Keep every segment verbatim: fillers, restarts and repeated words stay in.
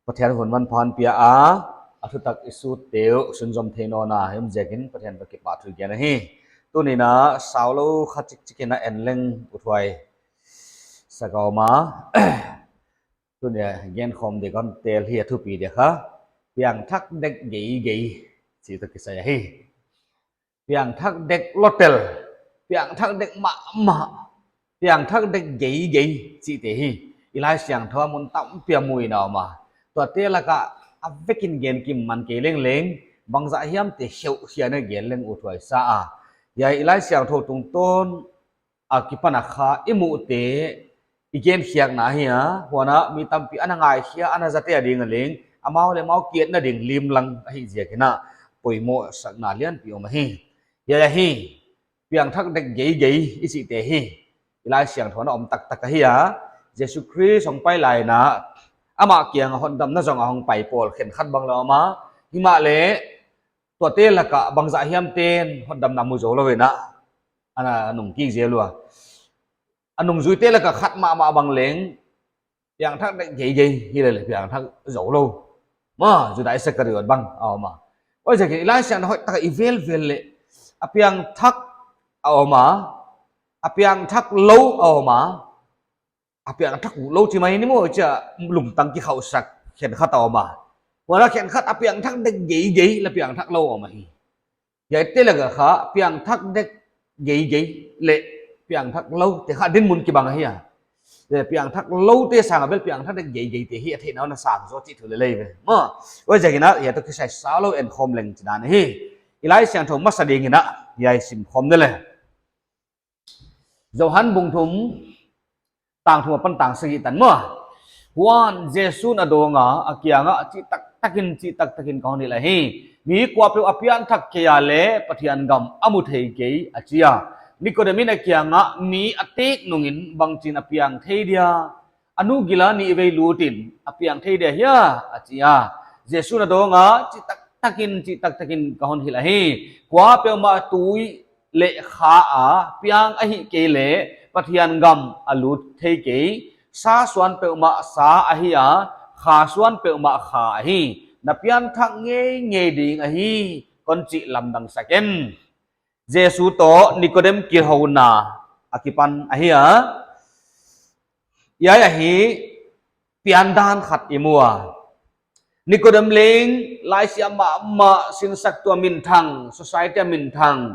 Pathian hun manpha hon pia a, a thutak i sut uh sunzom thei nawn a, himahleh Pathian toh kipahthu i gen ahi. Tuni'n a saulou khat chikchik in a en leng uthuai sak a om a. Tuni'n a gen khawm ding kon tel hi a thupi ding kha, piangthak dek geigei chih toh kisai ahi. Piangthak dek lotel, piangthak dek mahmah, piangthak dek geigei chihte hi i Laisiangthou ah mun tampi a mu in a om a. Tuate laka a vekin gen kim man kei lengleng, bangzah hiamte heuhia in a gen leng uthuai sa a. Hiai i Laisiangthou tungtawn akipan a kha i muhte i gen khiakna hi a, huan a mi tampi ana ngaikhia, ana zate a ding a leng, amau leh amau kiatna ding limlang ahih ziakin a poimoh sakna lianpi om ahi. Hiai ahi, piangthak dek geigei i chihte hi i Laisiangthou ah a om taktak ahi a. Jesu Khrist hong pai lai in a, amah kiang a hotdamna zong a hong pai pawl khenkhat bang leng om a. Himahleh tuate laka bangzah hiamte'n hotdamna mu zoulou in a, ana nungkik zel ua. A nungzuite laka khat mahmah bang leng piangthak dek geigei hi leh leh piangthak zoulou. Maw, Juda Iskariot bang a om a. Huaiziakin i Laisiangthou hoihtak a i velvel leh a piangthak a om a, a piangthak lou a om a, a piangthak lou chi mai ni maw, chia lungtang kikhauhsak khenkhat a om a. Huan a khenkhat a piangthak dek geigei leh piangthak lou a om ahi. Hiaite laka kha piangthak dek geigei leh piangthak lou te kha dinmun kibang ahi a. Leh piangthak loute sang a bel piangthak dek geigeite hi a theihna uh a sang zaw chih thu lelei ve. Maw, huaiziakin a hiai toh kisai saulou en khawm leng chihdan ahi. I Laisiangthou masa ding in a hiai sim khawm ni leh. Johan bung thum, tang thum apan tang sagih tan maw. Huan Jesu'n a dawng a, a kiang ah, chihtaktak in, chihtaktak in ka hon hilh ahi, mi kuapeuh a pianthak kei a leh Pathian gam a mu thei kei, a chi a. Nikodem in a kiang ah, mi a tek nung in bangchi'n a piang thei dia? A nu gil a nih vei lut in a piang thei dia hia? A chi a. Jesu'n a dawng a, chihtaktak in, chihtaktak in ka hon hilh ahi, kuapeuhmah tui leh kha a piang ahih kei leh Pathian gam a lut thei kei. Sa suan peuhmah sa ahi a, kha suan peuhmah kha ahi. Na pianthak ngeingei ding ahi, kon chih lamdang sak e. Jesu toh Nikodem kihouna akipan ahi a. Hiai ahi, piandan khat i mu a. Nikodem leng laisiam mahmah, sinsaktu a minthang, society a minthang,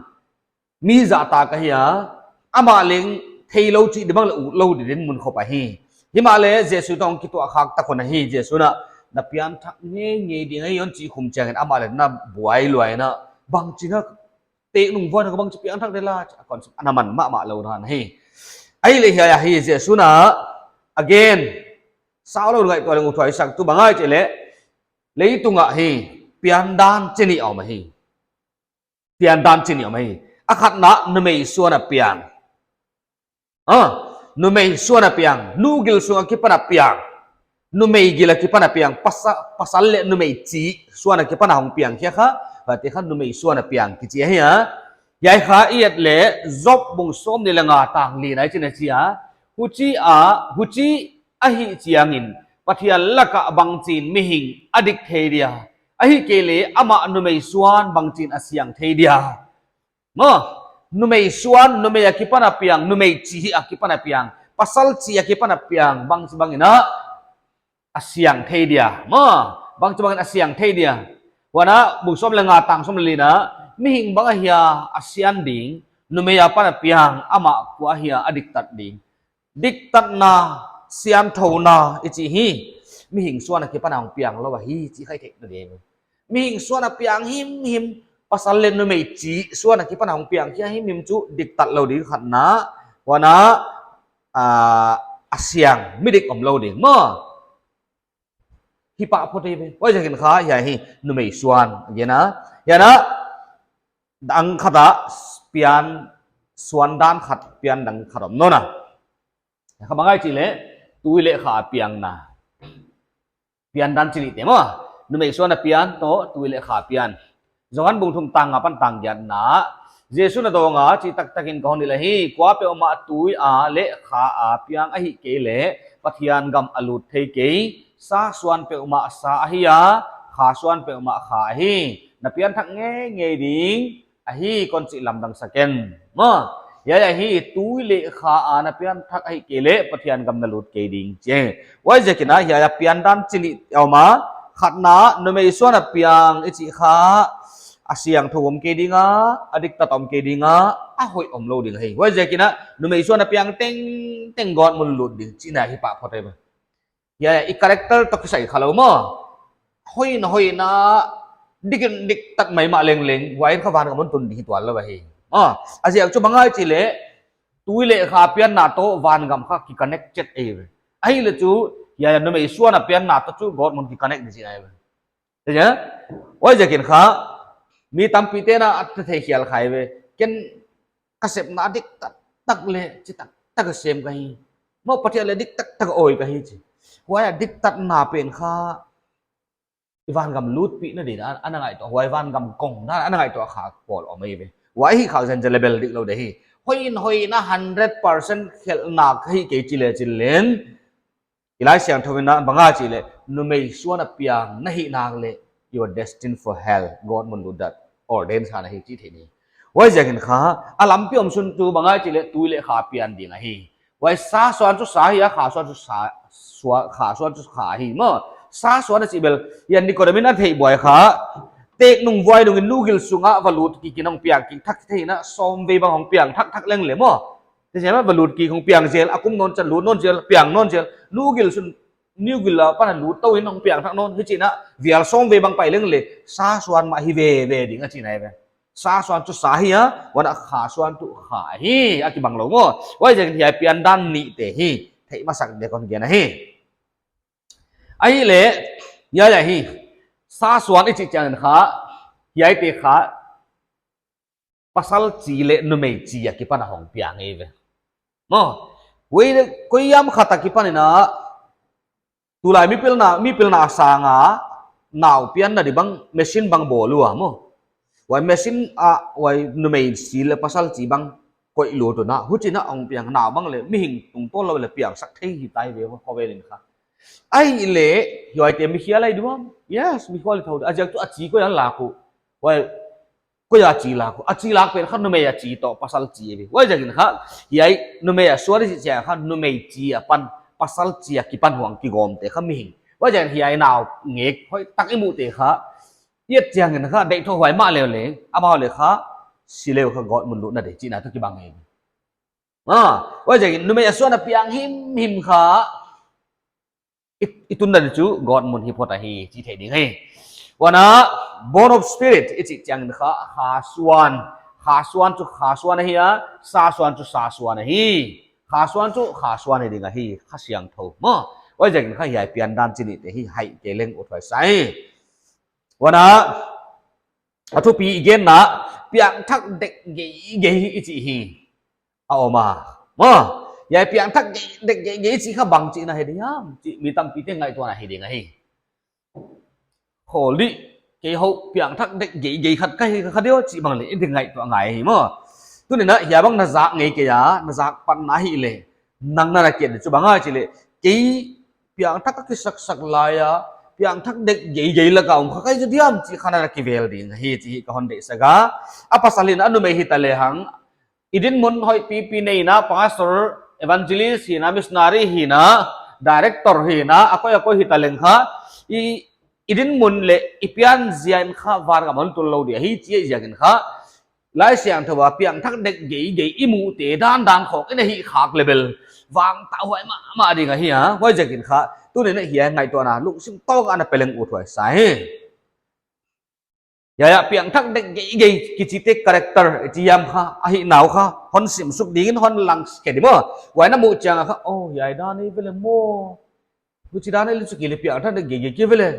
mi zahtak ahi a. Amah leng theilou chih di bang leh utlou di dinmun khop ahi. Himahleh Jesu toh kituak khak tak un ahi. Jesu'n a, na pianthak ngeingei ding ahi, hon chih khum chiangin amah leng na buai luai in a, bangchi'n a tek nung vuan ka bangchi piangthak dia la, a kon ana man mahmah lou dan ahi. Ahihleh hiai ahi, Jesu'n a, again, saulou ngaihtuah leng uthuai sak, tu bang ahia chih leh, leitung ah hi piandan chi nih a om ahi. Piandan chi nih a om ahi. A khatna numei suan a piang. Ah, numei suan a piang, nu gil sung akipan a piang. Numei gil akipan a piang, pasa-, pasal leh numei chih suan akipan a hong piang khia kha, huaite kha numei suan a piang kichi ahi a. Hiai kha i et leh Job bung sawmnih leh nga tang lina ah hichi'n a chi a. Huchi a, huchi ahih chiangin Pathian laka bangchi'n mihing a dik thei dia? Ahih kei leh amah numei suan bangchi'n a siang thei dia? Maw, numei suan, numei akipan a piang, numei chih akipan a piang, pasal chih akipan a piang, bangchi bangin a, a siang thei dia? Maw, bangchi bangin a siang thei dia? Huan a, bung sawm leh nga tang sawm leh lina, mihing bang ahia a sian ding, numei apan a piang, amah kua ahia a diktat ding? Diktatna, sianthouna i chih hi mihing suan akipan a hong piang lou ahi chih kha i theihna ding. Mihing suan a piang himhim, pasal leh numei chih suan akipan a hong piang khia himhim chu diktat lou ding khatna, huan a, ah, a siang, midik om lou ding maw. Hi pah phot hi ve. Huaiziakin kha hiai hi numei suan, again a. Hiai a, dang khat a, pian, suan dan khat, pian dang khat om nawn a. Kha bang ahia chih leh, tui leh kha a pianna. Piandan chi nihte maw. Numei suan a pian toh tui leh kha a pian. Johan bung thum tang nga apan tang giatna. Jesu'n a dawng a, chihtaktak in ka hon hilh ahi, kuapeuhmah tui a leh kha a piang ahih kei leh Pathian gam a lut thei kei. Sa suan peuhmah sa ahi a, kha suan peuhmah kha ahi. Na pianthak ngeingei ding ahi, kon chih lamdang sak ken. Maw, hiai ahi, tui leh kha a na pianthak ahihkeileh Pathian gam na lut kei ding chi. Huaiziakin hiai a piandan chi nih om a, khatna, numei suan a piang i chih kha a siangthou om kei ding a, a diktat om kei ding a, a hoih omlou ding ahi. Huaiziakin numei suan a piang tengteng gawtmun lut ding chihna hi pah phot ahi ve. Hiai i character toh kisai kha lou maw. Hoihna hoihna, dik in diktat maimah lengleng, huai in kha vangam hon tun ding hi tuanlou ahi. Maw, a ziak chu bang ahia chih leh, tui leh kha pianna toh vangam kha ki connected ahi ve. Ahihleh chu, hiai numei suan a pianna toh chu gawtmun ki connect di chihna ahi ve. Huaiziakin kha, mi tampite'n a thei khial kha ve. Ken ka sepna dik taktak leh chi taktak a sem ka hi. Maw, Pathian leh dik taktak a awi ka hi chi. Huai a diktatna pen kha, i vangam lutpihna ding a, ana ngaihtuah, huai vangam kongna ana ngaihtuah kha pawl om ahi ve. Huai hi kha zenzen leh bel diklou ding hi. Hoihna hoihna hundred percent khelhna ka hi kei chi leh chi leng, i Laisiangthou in bang ahia chih leh, numei suan a piang na hih nak leh, you are destined for hell. Gawtmun lut dan ordain sa na hi chih theih ni. Huaiziakin kha, a lampi omsun chu bang ahia chih leh, tui leh kha pian ding ahi. Huai sa suan chu sa ahi a, kha suan chu sa, sua-, kha suan chu kha ahi maw. Sa suan a chih bel, hiai Nicodemus in a theih buai kha, tek nung vuai nung in nu gil sung a va lut kik in hong piang kik thak thei in, sawmvei bang hong piang thakthak leng leh maw. Te sia ma va lut kik hong piang zel, a kum nawn chiang lut nawn zel, piang nawn zel, nu gil sung, nu gil apan a lut tou in hong piang thak nawn, hichi'n, vial sawmvei bang pai leng leh, sa suan mah hi veve ding a chihna ahi ve. Sa suan chu sa ahi a, huan a kha suan chu kha ahi, a kibang lou maw. Huaiziakin hiai piandan nihte hi, theih masak dek kon gen ahi. Ahihleh, hiai ahi, sa suan i chih chiangin kha, hiaite kha, pasal chi leh numei chi a kipan a hong piang ahi ve. Maw, huai leh koi hiam khat a kipan in, tulai mi pilna, mi pilna sang a, nau pianna di bang, machine bang bawl ua maw. Huai machine a, huai numei chi leh pasal chi bang, koih lut un, huchi'n hong piang nau bang leh, mihing tungtawn lou leh piangsak thei hi tai ve, khovel in kha. Ahihleh, hiaite mi khial lai di maw. Yes, mi khial lai thou. A ziak chu a chi koi a lak uh. Huai, koi a chi lak uh. A chi lak pen kha numei a chi toh pasal chi ahi. Huaiziakin kha, hiai numei a suan i chih chiang kha numei chi apan, pasal chi a kipan hong kigawmte kha mihing. Huaiziakin hiai nau ngek hoihtak i muhte kha, i et chiangin kha, deihthohhuai mahleh leng, amau leh kha, si leh kha gawtmun lutna ding chihna toh kibang ahi. Ah, huaiziakin numei a suan a piang himhim kha, i, i tunna ding chu gawtmun hi phot ahi, chih theih ding ahi. Huan, born of spirit, i chih chiangin kha, kha suan, kha suan chu kha suan ahi a, sa suan chu sa suan ahi. Kha suan chu kha suan hi ding ahi, Kha Siangthou. Maw, huaiziakin kha hiai piandan chi nihte hi, haih kei leng uthuai sa hi. Huan, a thupi i genna, piangthak dek geigei i chih hi. A om a. Maw, hiai piangthak dek geigei chih kha bang chihna hi diam. Chih mi tampite'n ngaihtuahna hi ding ahi. Holy, kei hou piangthak dek geigei khat ka hi kha diam chih bang leh, i ngaihtuah ngai hi maw. Tuni'n hiai bang na zak ngei kei a, na zak panna hileh. Nang na na kiat ding chu bang ahia chih leh. Kei piangthak ka kisaksak lai a, piangthak dek geigei lak a om kha ka hi diam chih kha na na kivel ding hi chih hi ka hon deihsak a. A pasal in a numei hi ta lehang, i dinmun hoih pipi nei in, pastor, evangelist hi in, missionary hi in, director hi in, a koi a koi hi ta leng kha, i, i dinmun leh i pian ziak in kha vangam hon tun lou ding ahi chih ziakin kha, Laisiangthou a piangthak dek geigei i muhte dandan khawk in a hih khak leh bel vangtahhuai mahmah ding ahi a, huaiziakin kha, tuni'n hiai ngaihtuahna lungsim tawk a na pe leng uthuai sa hi. Hiai a piangthak dek geigei kichite character, i chi hiam kha, a hih nau kha, hon simsuk dingin hon lang khe di maw. Huai na muh chiang a kha, oh, hiai dan ahi ve leh maw. Huchi dan ahi leh chu kei leh piangthak dek geigei kei ve leh.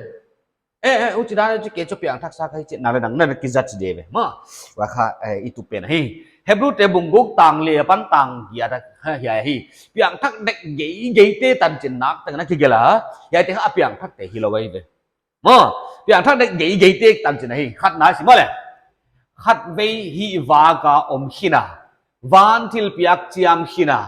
Eh, eh, huchi dan ahi chu kei chu piangthak sa ka hi chih na leh nang na kijudge di ve. Maw, huai kha, eh, i tup pen ahi. Hebru te bung guk tang li apan tang giat a, hiai hi. Piangthak dek geigei te tanchin nak teng na kigelh a. Hiaite kha piangthak te hilou ahi ve. Maw, piangthak dek geigei te tanchin ahi, khatna sim leh. Khatvei hih vak a om khin a, van thilpiak chiam khin a,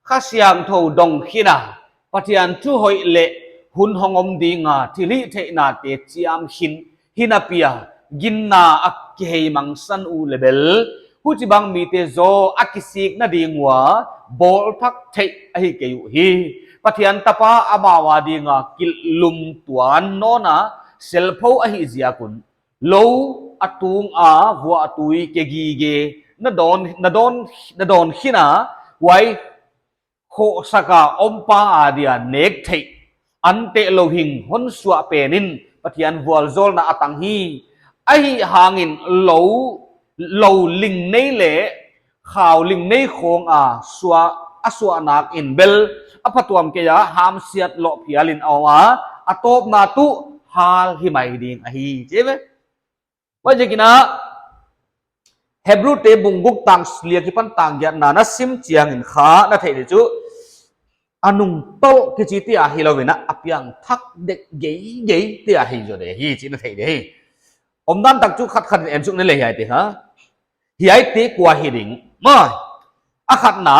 Kha Siangthou dong khin a, Pathian thu hoih leh hun hong om ding a, thilhihtheihnate chiam khin, hinapia, ginna a kiheimangsan uh leh bel, huchibang mite zaw a kisikna ding ua, bawlthak theih ahi kei uhi. Pathian tapa amau ading a kilhlum tuan nawn a, selpho ahih ziak un, lou a tung a, vuahtui ke gige, na dawn, na dawn, na dawn khin a, huai khohsak a ompa adia nek theih, anteh lou hing hon suah pen in Pathian vualzawlna a tang hi. Ahihhangin lou, lou ling nei leh khau ling nei khawng a suah, a suahnak in bel a phatuam kei a, hamsiat loh phial in a om a, a tawpna tuh hal himai ding ahi. Chi ve. Huaiziakin a, Hebrute bung guk tang li akipan tang giatna na sim chiangin kha na theih di chu, a nungtolh kichi te ahi lou in a, a piangthak dek geigei te ahi zaw di hi chih na theih di hi. Omdan tak chu khat khat in en suk ni leh hiaite kha. Hiaite kua hi ding. Maw, a khatna,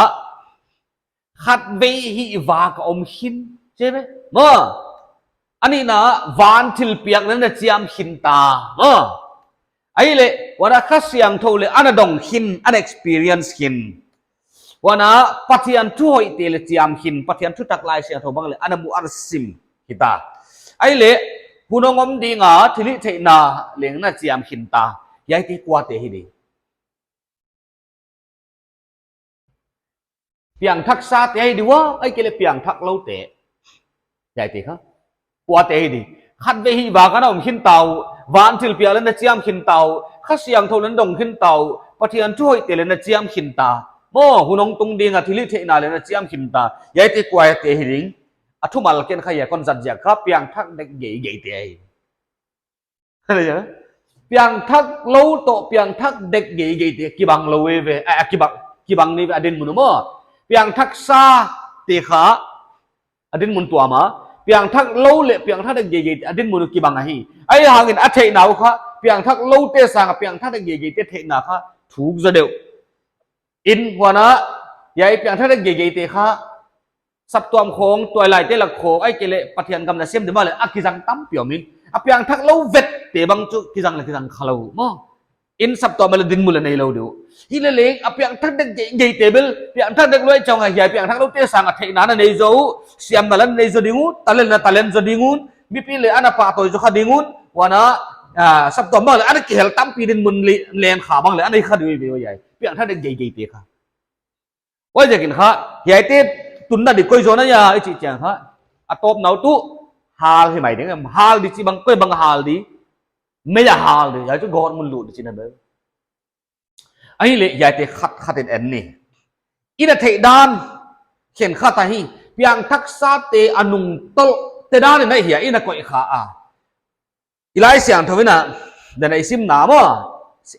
khatvei hih vak a om khin, chi ve. Maw, a nihna, van thilpiak leh na chiam khin ta. Maw, ahihleh, huan a Kha Siangthou leh ana dong khin, ana experience khin. Huan a Pathian thu hoihte leh chiam khin, Pathian thutak Laisiangthou bang leh ana mu ana sim hi ta. Ahihleh, hun hong om ding a, thilhihtheihna leng na chiam khin ta. Hiaite kuate hi di. Piangthaksate hi di ua, ahihkeileh piangthakloute. Hiaite kha. Kuate hi di. Khatvei hih vak a na om khin ta uh, van thilpiak leh na chiam khin ta uh, Kha Siangthou leh na dong khin ta uh, Pathian thu hoihte leh na chiam khin ta. Maw, hun hong tung ding a thilhihtheihna leh na chiam khin ta. Hiaite kuate hi ding. A thumal ken kha hia kon zat ziak kha piangthak dek geigei te ahi. Piangthak lou toh piangthak dek geigei te kibang lou ve, a, a kibang, kibang ni ve a dinmun uh maw. Piangthaksate kha a dinmun tuam a. Piangthak lou leh piangthak dek geigei te a dinmun uh kibang ahi. Ahihhangin a theihna uh kha, piangthak loute sang a piangthak dek geigei te theihna kha thuk zaw deuh. In huan a, hiai piangthak dek geigei te kha, saptuam khawng, tuailaite lak khawng, ahihkeileh Pathian gam na sem di mahleh, a kizang tampi om in. A piangthak lou vette bang chu kizang leh kizang kha lou. Maw. In saptuam leh dinmun leh nei lou di uh. Hileleng, a piangthak dek geigei te bel, piangthak dek lou chiang a hiai piangthak loute sang a theihna na nei zaw uh, siamna leng nei zaw ding uh, talent na talent zaw ding uh, mipi leh ana pahtawi zaw kha ding uh, huan a, ah, saptuam bang leh ana kihel tampi dinmun leh, leng kha bang leh, ana hi kha di uh ve uh hiai. Piangthak dek geigei te kha. Huaiziakin kha, hiaite tunna di koi zaw na hia, i chih chiang kha. A tawpna uh tuh, hal himai ding, hal di chih bang, koi bang hal di. Mei a hal di, hiai chu God mun lut di chihna bel. Ahihleh, hiaite khat khat in en ni. I na theih dan, khenkhat ahi, piangthaksate a nungtolhte dan in a hia, i na koih kha a. I Laisiangthou in a, dan a i simna maw,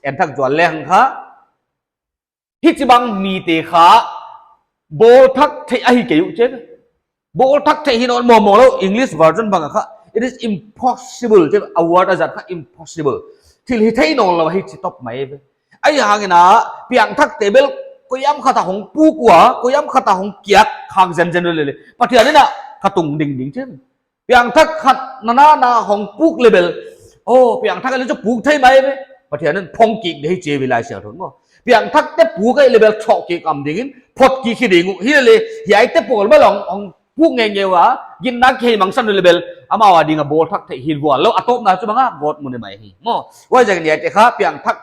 en thak zual leng kha. Hichibang mite kha, bawlthak theih ahi kei uh chi. Bawlthak theih hi nawn mawngmawng lou, English version bang a kha. It is impossible, chi a word a zat kha impossible. Thil hithei nawn lou hi chi top mai ve. Ahihhangin a, piangthakte bel, koiham khat a hong puk ua, koiham khat a hong kiak khak zenzen leh leh. Pathian in a, ka tung dingding chi. Piangthak khat nana na hong puk leh bel. Oh, piangthak leh chu puk thei mai ve. Pathian in phong kik di hi chi ve Laisiangthou in maw. Piangthakte puk leh bel chawk kik om ding in, phot kik hi ding uh. Hileleh, hiaite pawl bel hong, hong puk ngeingei ua, ginna kiheimangsan leh bel, amau ading a bawlthak theih hi vual lou, a tawpna chu bang a, God mun in mai hi. Maw, huaiziakin hiaite kha, piangthak,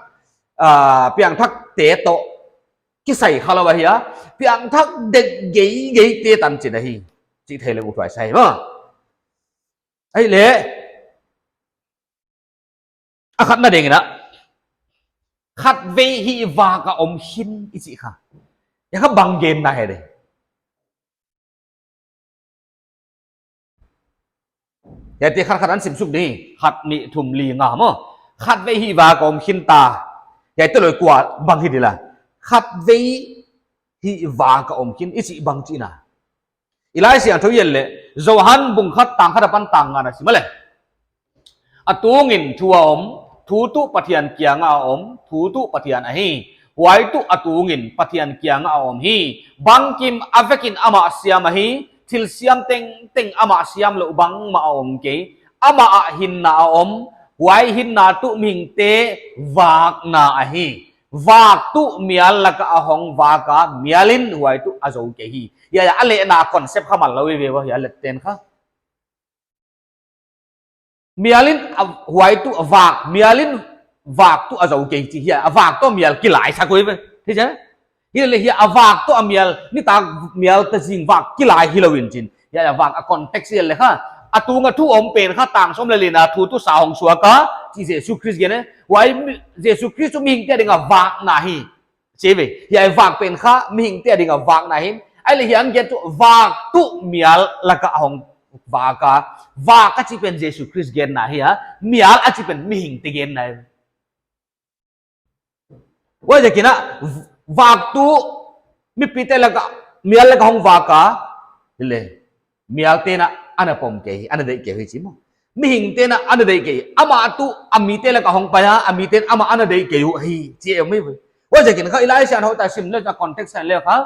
ah, piangthakte toh, kisai kha lou ahi a, piangthak dek geigei te tanchin ahi. Chih theih leng uthuai sa hi maw. Ahihleh, a khatna ding in a. Khatvei hih vak a om khin i chih kha. Hiai kha bang genna hi di. Hiaite khat khat in sim suk ni, khat nih thum li nga maw. Khatvei hih vak a om khin ta. Hiaite loi kua bang hi di la. Khatvei hih vak a om khin i chih bang chihna. I Laisiangthou i et leh, Johan bung khat tang khat apan tang nga na sim leh. A tungin thu a om, thu tuh Pathian kiang a om, thu tuh Pathian ahi. Huai tuh a tungin Pathian kiang a om hi. Bangkim a vekin amah siam ahi, thil siam tengteng amah siam lou bangmah a om kei. Amah ah hinna a om, huai hinna tuh mihingte vakna ahi. Vak tuh mial laka a hong vak a, mial in huai tuh a zou kei hi. Hiai a lehna concept kha man lou i ve ua, hiai a let ten kha. Mial in a, huai tuh a vak, mial in vak tuh a zou kei chi hiai, a vak toh mial kilai sak uh ve. Thei chia? Hileh hiai a vak toh a mial, nitak mial ta zing vak kilai hilou in chin. Hiai a vak a context hiai leh kha. A tunga thu om pen kha tang sawm leh lina thu tuh sa hong suak a, chi Jesu Khrist gen e. Huai mi-, Jesu Khrist tuh mihingte a dinga vakna hi. Chi ve, hiai vak pen kha mihingte a dinga vakna hi. Ahihleh hiai a gen tuh vak tuh mial laka a hong vak a. Vak a chih pen Jesu Khrist genna hi a. Mial a chih pen mihingte genna hi. Huaiziakin a vak tuh mipite laka, mial laka hong vak a. Hileh. Mialte'n a ana pom kei hi, ana deih kei hi chi maw. Mihingte'n a ana deih kei. Amah tuh a mite laka hong pai a, a mite'n amah ana deih kei uh hi, chi em hi. Huaiziakin kha i Laisiangthou a sim leh a context a leh kha.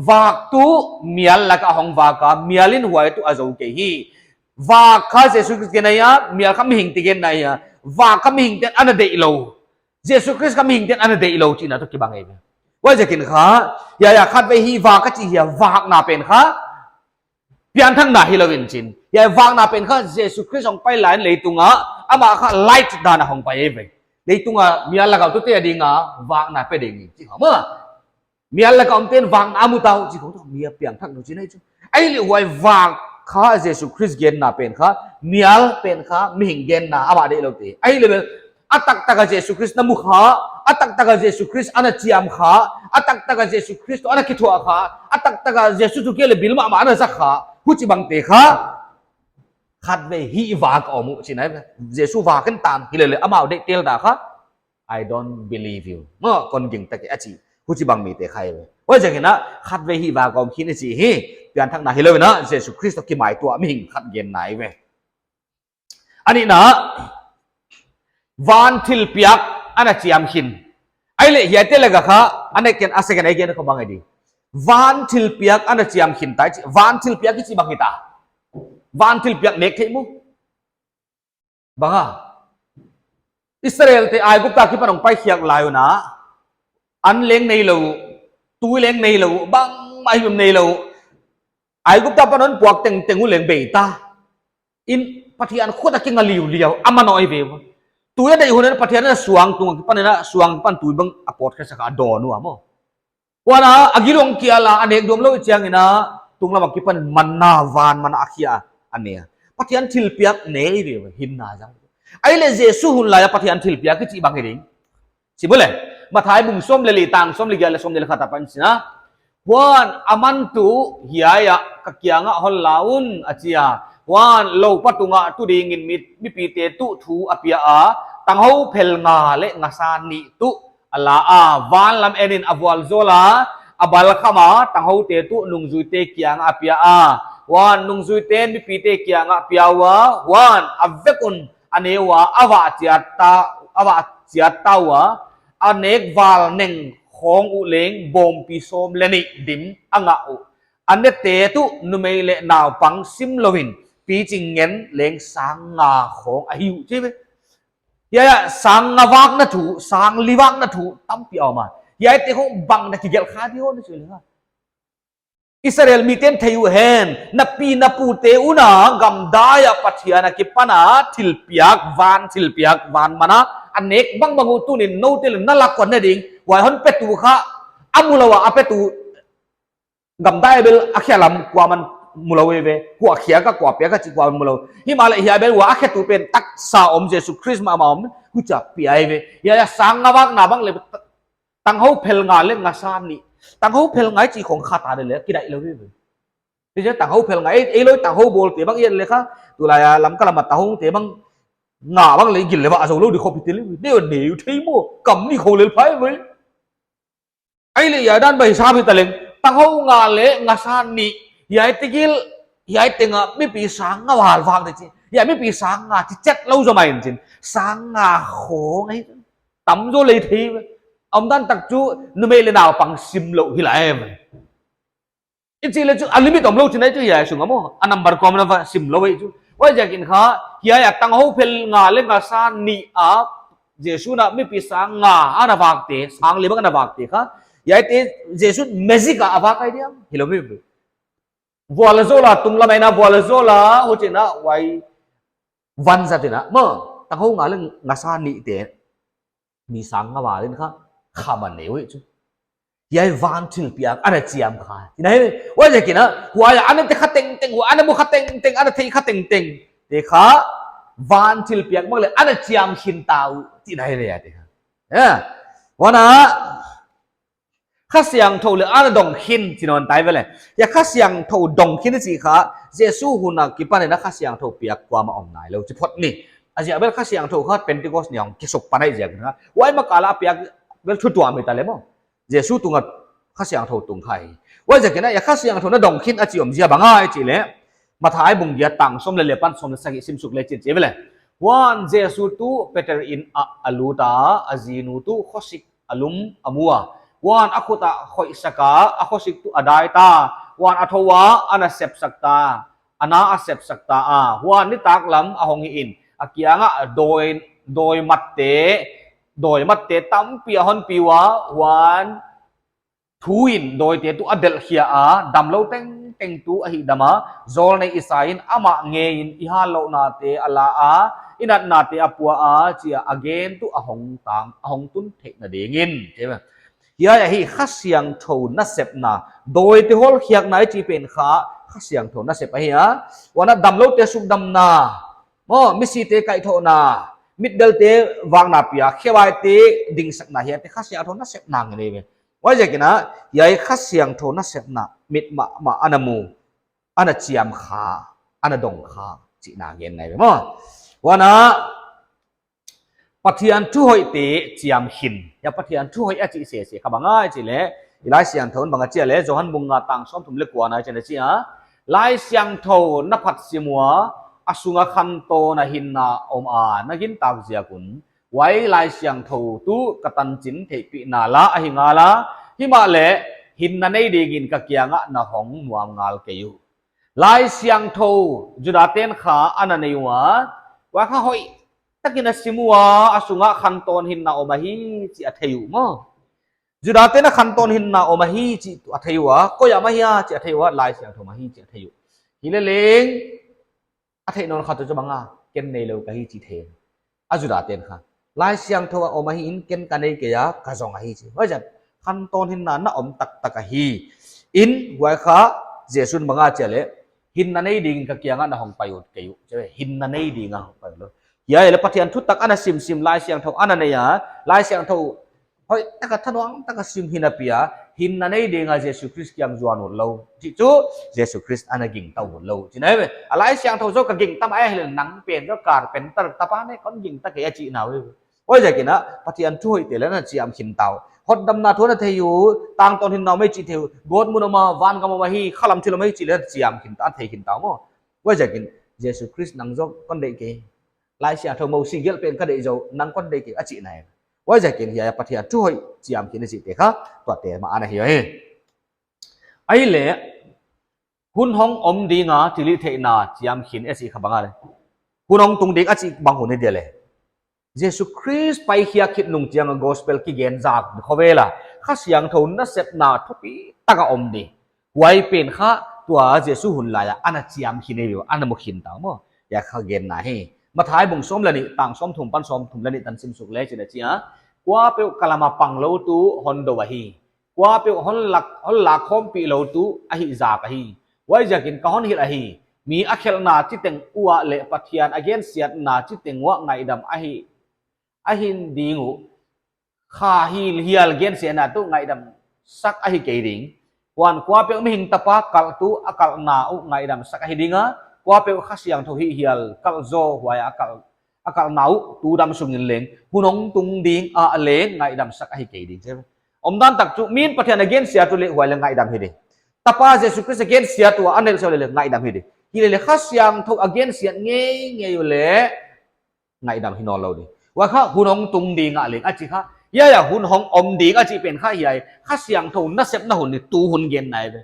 Vak tuh mial laka hong vak a, mial in huai tuh a zou kei hi. Vak kha Jesu Khrist gen ahi a, mial kha mihingte genna ahi a. Vak kha mihingte'n ana deih lou. Jesu Khrist kha mihingte'n ana deih lou chihna toh kibang ahi ve. Huaiziakin kha, hiai a khatvei hih vak a chih hiai a vakna pen kha, pianthakna hilou in chin. Hiai a vakna pen kha, Jesu Khrist hong pai lai in leitunga, amah kha light dan a hong pai ahi ve. Leitunga mial laka a tutte a dinga, vakna pe ding hi, chi kha maw. Mial laka omte'n vakna a mu ta uh chi khong toh, mial piangthak uh chihna ahi chu. Ahihleh huai vak kha Jesu Khrist genna pen kha, mial pen kha mihing genna amah deih loute. Ahihleh bel, a taktaka Jesu Khrist na mu kha, a taktaka Jesu Khrist ana chiam kha, a taktaka Jesu Khrist toh ana kithuah kha, a taktaka Jesu tuh kia leh bil mahmah ana zak kha, huchibangte kha. Khatvei hih vak a om uh chihna, Jesu vak in tan, hilele amau deih tel ta kha. I don't believe you. Maw, kon gingta kei a chi. Huchibang mite kha ahi ve. Huaiziakin a, khatvei hih vak a om khin i chih hi. Pianthakna hilou in a, Jesu Khrist toh kimaituah mihing khat genna ahi ve. A nihna, van thilpiak ana chiam khin. Ahihleh hiaite laka kha, a next ken, a second a gen kha bang ahi di. Van thilpiak ana chiam khin ta i chih. Van thilpiak i chih bang hita. Van thilpiak nek thei maw. Bang a. Israelte Aigupta akipan hong pai khiak lai un a. An leng neilou, tui leng neilou, bangmah himhim neilou. Aigupta apan hon puak tengteng uh leng bei ta. In Pathian khut a kinga liuliau, a manawi ve ua. Tui a deih hun in Pathian in a suang tung akipan in a suang akipan tui bang a pawt khe sak a dawn ua maw. Huan a, a gil hong kial a, a nek duam lou chiangin a, tunglam akipan manna van manna a khia a, a ne a. Pathian thilpiak ne i ve ua, hinna zang. Ahihleh Jesu hun lai a Pathian thilpiak i chih bang hi ding. Sim u le, Matthai bung sawm leh li tang sawm leh giat leh sawm leh khat apan sim a. Huan aman tuh hiai a ka kianga hon la un a chi a. Huan loupa tunga tu dingin mi, mipite tuh thu a pia a. Tanghou phel nga leh ngasa nih tuh a la a, van lam en in a vualzawl a, a balkham a, tanghoute tuh nungzuite kianga a pia a. Huan nungzuiten mipite kianga a pia ua, huan a vek un a ne ua, a vah chiat ta, a vah chiat ta ua, a nek val neng khawng uh leng bawmpi sawm leh nih dim a ngah uh. A nete tuh numei leh naupang simlou in, piching ngen leng sang nga khawng ahi uh chi ve. Hiai a sang nga vakna thu, sang li vakna thu, tampi a om a. Hiaite khawng bang na kigelh kha di hon chi le nga. Israel miten thei uh hen, na pi na pute un a gamdai a Pathian akipan a thilpiak, van thilpiak, van manna a nek bangbang uh tunin noute leng na lak kon na ding, huai hon petu kha, a mulou a a petu gamdai bel a khia lam kuaman mulou ve, kua khia ka kua pia ka chih kuaman mulou. Himahleh hiai bel ua a khiatu pen taksa om Jesu Khrist mahmah om, huchia pia ve. Hiai a sang nga vakna bang leh tanghou phel nga leh ngasa nih. Tanghou phel nga i chih khawng kha ta leh leh kidaih lou ve. Ti chia tanghou phel nga, ei, ei loi tanghou bawlte bang i et leh kha, tulai a Lamka lam a tanghoute bang nga bang leh gil leh va zou lou di khop hi te leh. Deuh neu thei maw, kam nih khawng lel phai ve. Ahihleh hiai dan bang hisap hita leng, tanghou nga leh ngasa nih, hiai tegel, hiai tenga mipi sang nga val vak di chi. Hiai mipi sang nga chi chet lou zaw mai in chin. Sang nga khawng ahi. Tamzaw lei thei ve. Omdan tak chu numei leh naupang simlou hi lai ve. I chih leh chu a limit om lou chihna chu hiai sung a maw. A number kawm na va sim lou ei chu. Huaiziakin kha, hiai a tanghou phel nga leh ngasa nih a, Jesu'n a mipi sang nga ana vakte, sang li bang ana vakte kha. Hiaite Jesu'n magic a a vak ahi diam. Hilou mi. Vualzawl a tunglam ah in a vualzawl a, huchi'n a huai van zat in a. Maw, tanghou nga leh ngasa nihte. Mi sang nga val in kha, kham a nei uh chu. Hiai van thilpiak ana chiam kha. Chihna hi, huaiziakin a, huai a ana te kha tengteng, huai ana mu kha tengteng, ana thei kha tengteng. Te kha, van thilpiak bang leh ana chiam khin ta uh. Chihna hi ve a te kha. Ya. Huan a, Kha Siangthou leh ana dong khin, chi nawn ta ve leh. Hiai Kha Siangthou dong khin chih kha, Jesu hun a kipan in a Kha Siangthou piak kuamah om nailou, chi phot ni. A ziak bel Kha Siangthou kha Pentecost ni hong kisuk pan ahih ziakin kha. Huai ma kal a piak bel thu tuam hita leh maw. Jesu tung a Kha Siangthou tung kha hi. Huaiziakin a, hiai Kha Siangthou na dong khin a chih omzia bang ahia i chih leh. Matthai bung giat tang sawm leh li apan sawm leh sagih sim suk leh chin chi ve leh. Huan Jesu tuh Peter inn ah a lut a, a zinu tuh khosik a lum a mu a. Huan a khut ah khoihsak a, a khosik tuh a dai ta. Huan a thou a, a na sepsak ta. A na a sepsak ta a. Huan nitaklam a hong hih in, a kiang ah dawi, dawi matte, dawi matte tampi a hon pi ua, huan thu in dawite tuh a delhkhia a, damlou tengteng tuh a hihdam a, zawlnei Isai in amah ngei in i hatlouhnate a la a, i natnate a pua a, chi a a gen tuh a hong tang, a hong tun theihna dingin. Hiai ahi Kha Siangthou nasepna, dawite hawlkhiakna i chih pen kha, Kha Siangthou nasep ahi a, huan a damloute sukdamna, maw, misite kaihthohna, mitdelte vakna pia, khebaite dingsakna hiaite Kha Siangthou nasepna ngen ei ve. Huaiziakin a, hiai Kha Siangthou nasepna, mit mahmah ana mu, ana chiam kha, ana dong kha, chihna ngen nei ve maw. Huan a, Pathian thu hoihte chiam khin. Hiai Pathian thu hoih a chih sese kha bang ahia i chih leh. I Laisiangthou in bang a chi a leh, Johan bung nga tang sawmthum leh kua na ah chihna chi a. Laisiangthou na phat sim ua, a sung a khantawn a hinna om a, na gintak ziak un. Huai Laisiangthou tuh ka tanchin theihpihna la ahi ngal a. Himahleh, hinna nei dingin ka kiang ah na hong nuam ngal kei uh. Laisiangthou, Judate'n kha ana nei ua, huai kha hoihtakin a sim ua, a sung ah khantawn hinna om ahi chih a thei uh maw. Judate'n a khantawn hinna om ahi chih tuh a thei ua, koi ah om ahia chih a thei ua, Laisiangthou ah om ahi chih a thei uh. Hileleng, a theih nawn khat tuh chu bang a, ken neilou ka hi chih thei. A Judate'n kha. Laisiangthou ah om ahi in ken ka nei kei a, ka zong ahi chi. Huaiziak, khantawn hinna na om taktak ahi. In, huai kha, Jesu'n bang a chi a leh, hinna nei dingin ka kiang ah na hong pai ut kei uh. Chi ve, hinna nei ding a hong pai ut lou. Hiai leh Pathian thutak ana simsim, Laisiangthou ana nei a, Laisiangthou hoihtak a thanuam tak a sim hinapi a, hinna nei ding a Jesu Khrist kiang zuan ut lou. Chih chu, Jesu Khrist ana gingta ut lou. Chihna hi ve, a Laisiangthou zaw ka gingta mai ahihleh nang pen zaw carpenter tapa ne kon gingta kei a chihna uh. Huaiziakin a, Pathian thu hoihte leh na chiam khin ta uh. Hotdamna thu na thei uh, tangtawn hinna om ahi chih thei uh, gawtmun om a, vangam om ahi, khalam thil om ahi chih leh na chiam khin ta, thei khin ta uh maw. Huaiziakin, Jesu Khrist nang zaw kon deih kei. Laisiangthou Mosi gelh pen ka deih zaw, nang kon deih kei a chihna hi. Huaiziakin hiai a Pathian thu hoih chiam khin i chihte kha, tuate mah ana hi uh hi. Ahihleh, hun hong om ding a thilhihtheihna chiam khin i chih kha bang a leh. Hun hong tung ding a chih bang hun hi dia leh. Jesu Khrist paikhia khit nung chiang a gospel kigen zak khovel a, Kha Siangthou nasepna thupi tak a om di. Huai pen kha tua Jesu hun lai a ana chiam khin ei ve ua, ana mu khin ta uh maw. Hiai kha genna hi. Matthai bung sawm leh nih, tang sawmthum apan sawmthum leh nih tan sim suk leh chihna chi a. Kuapeuh ka lam a pang lou tuh hon dou ahi. Kuapeuh hon lak, hon lak khawmpih lou tuh a hihzak ahi. Huaiziakin ka hon hilh ahi. Mi a khelhna chiteng uah leh Pathian a gensiatna chiteng uah ngaihdam ahi, ahi ding uh. Kha hilhial gensiatna tuh ngaihdam sak ahi kei ding. Huan kuapeuh mihing tapa kalh tuh a kalhna uh ngaihdam sak ahi ding a. Kuapeuh Kha Siangthou hihhial kalh zaw huai a kalh a kalhna uh, tu dam sungin leng, hun hong tung ding ah leng ngaihdam sak ahi kei ding. Omdan tak chu, min Pathian a gensiat uleh huai leh ngaihdam hi di. Tapa Jesu Khrist a gensiat ua a nelhsiat uleh leng ngaihdam hi di. Hileleh Kha Siangthou a gensiat ngeingei uleh ngaihdam hi nawnlou di. Huai kha hun hong tung ding ah leng a chih kha. Hiai a hun hong om ding a chih pen kha hiai Kha Siangthou nasepna hun di, tu hun genna hi ve.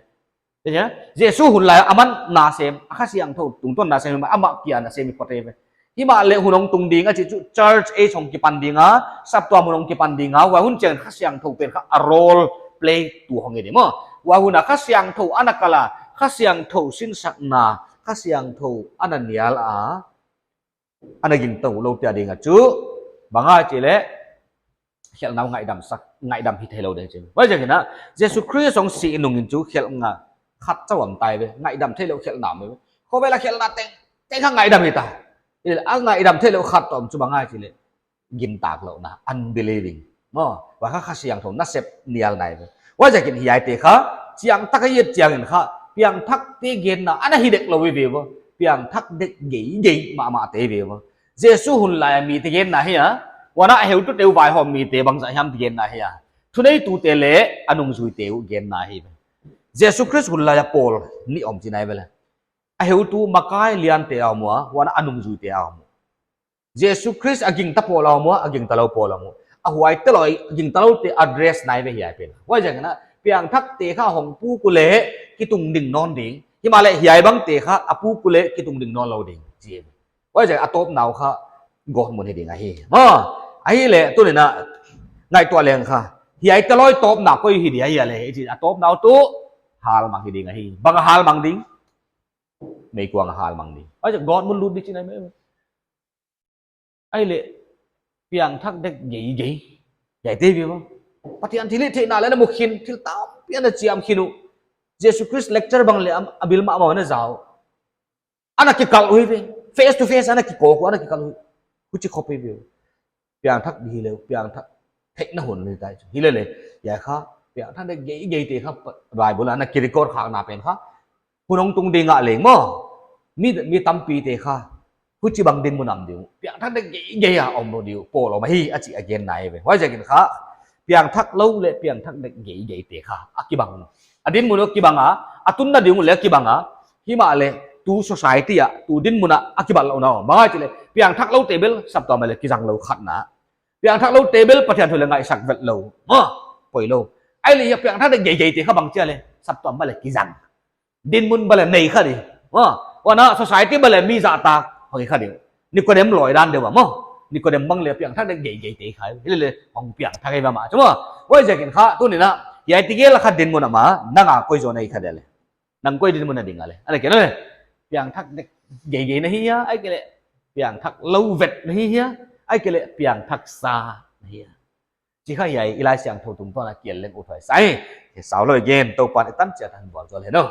Jesu hun lai a aman na sem, a Kha Siangthou tungtawn na sem, amah kia na sem i phot eive. Himahleh hun hong tung ding a chih chu church age hong kipan ding a, saptuam hun hong kipan ding a, huai hun chiang Kha Siangthou pen kha a role play tu hong hi ding maw. Huai hun a Kha Siangthou ana kal a, Kha Siangthou sinsakna, Kha Siangthou ana nial a, ana gingta lou te ading a chu, bang ahia chih leh, khelhna ngaihdam sak, ngaihdam hi theilou ding chi. Huaiziakin a, Jesu Khrist hong si nungin chu khelhna khat chauh om tai ve, ngaihdam theilou khelhna om ve. Khovel a khelhna tengteng kha ngaihdam hi ta. Hileh a ngaihdam theilou khat toh om chu bang ahia chih leh, gintaklouhna, unbelieving. Maw, huai kha Kha Siangthou nasep nial nai ve. Huaiziakin hiaite kha, chiangtak a i et chiangin kha, piangthakte genna ana hi dek lou hi ve maw. Piangthak dek geigei mahmahte ve maw. Jesu hun lai a mite genna hi a, huan a heutute uh vaihawm mite bangzah hiam genna hi a. Thuneitute leh a nungzuite uh genna hi ve. Jesu Khrist hun lai a pawl nih om chi nai ve leh. A heutu makai liante a om ua, huan a nungzuite a om ua. Jesu Khrist a gingta pawl a om ua, a gingta lou pawl a om ua. A huaite lou, a gingta loute address nai ve hiai pen. Huaiziakin a, piangthakte kha hong puk uleh kitungding nawn ding. Himahleh hiai bangte kha a puk uleh kitungding nawn lou ding. Chi ve. Huaiziakin a tawpna uh kha gawtmun hi ding ahi. Maw, ahihleh tuni'n a ngaihtuah leng kha, hiaite lou tawpna koi hi dia hia leh, i chih a tawpna uh tuh halmang hi ding ahi. Bang a halmang ding? Meikuang a halmang ding. Huaiziakin gawtmun lut di chi nai ve. Ahihleh, piangthak dek geigei. Hiaite ve maw. Pathian thilhihtheihna leh ana mu khin, thil tampi ana chiam khin uh. Jesu Khrist lecture bang leh am, a bil mahmah ana za uh. Ana kikal uh ve. Face to face ana kikawk uh, ana kikal uh. Huchi khop ve. Piangthak di hileh, piangthak theihna hun leh tai. Hilele, hiai kha, piangthak dek geigeite kha, Bible ana kirecord khakna pen kha. Hun hong tung ding a leng maw. Mi, mi tampite kha. Huchibang dinmun a om ding uh. Piangthak dek geigei a om lou ding uh. Pawl om ahi a chih a gen nai ve. Huaiziakin kha. Piangthak lou leh piangthak dek geigeite kha. A kibang. A dinmun uh kibang a. A tunna ding uh leh kibang a. Himahleh tu society a. Tu dinmun a a kibatlouhna uh. Bang ahia chih leh. Piangthak loute bel saptuam ah leh kizang lou khatna. Piangthak loute bel Pathian thu leh ngaihsak vet lou. Maw. Poilou. Ahihleh hiai piangthak dek geigeite kha bang chi a leh. Saptuam ah leh kizang. Dinmun bang leh nei kha di. Maw, huan a society bang leh mi zahtak hong hi kha di. Nicodemus lawi dan deuh a maw. Nicodemus bang leh piangthak dek geigeite kha. Hilele hong piangthak hi ve maw. Chu maw. Huaiziakin kha, tuni'n a, hiai tegel a kha dinmun a maw, nang a koi zaw na hi kha dia leh. Nang koi dinmun a ding a leh. Ana kei na leh. Piangthak dek geigei na hi hia, ahihkeileh. Piangthak lou vet na hi hia, ahihkeileh piangthak sa na hi hia. Chih kha hiai i Laisiangthou tungtawn a kiel leng uthuai sa hi. Hi sau lou again, Toupa'n i tan chiat a hon vual zual hen aw.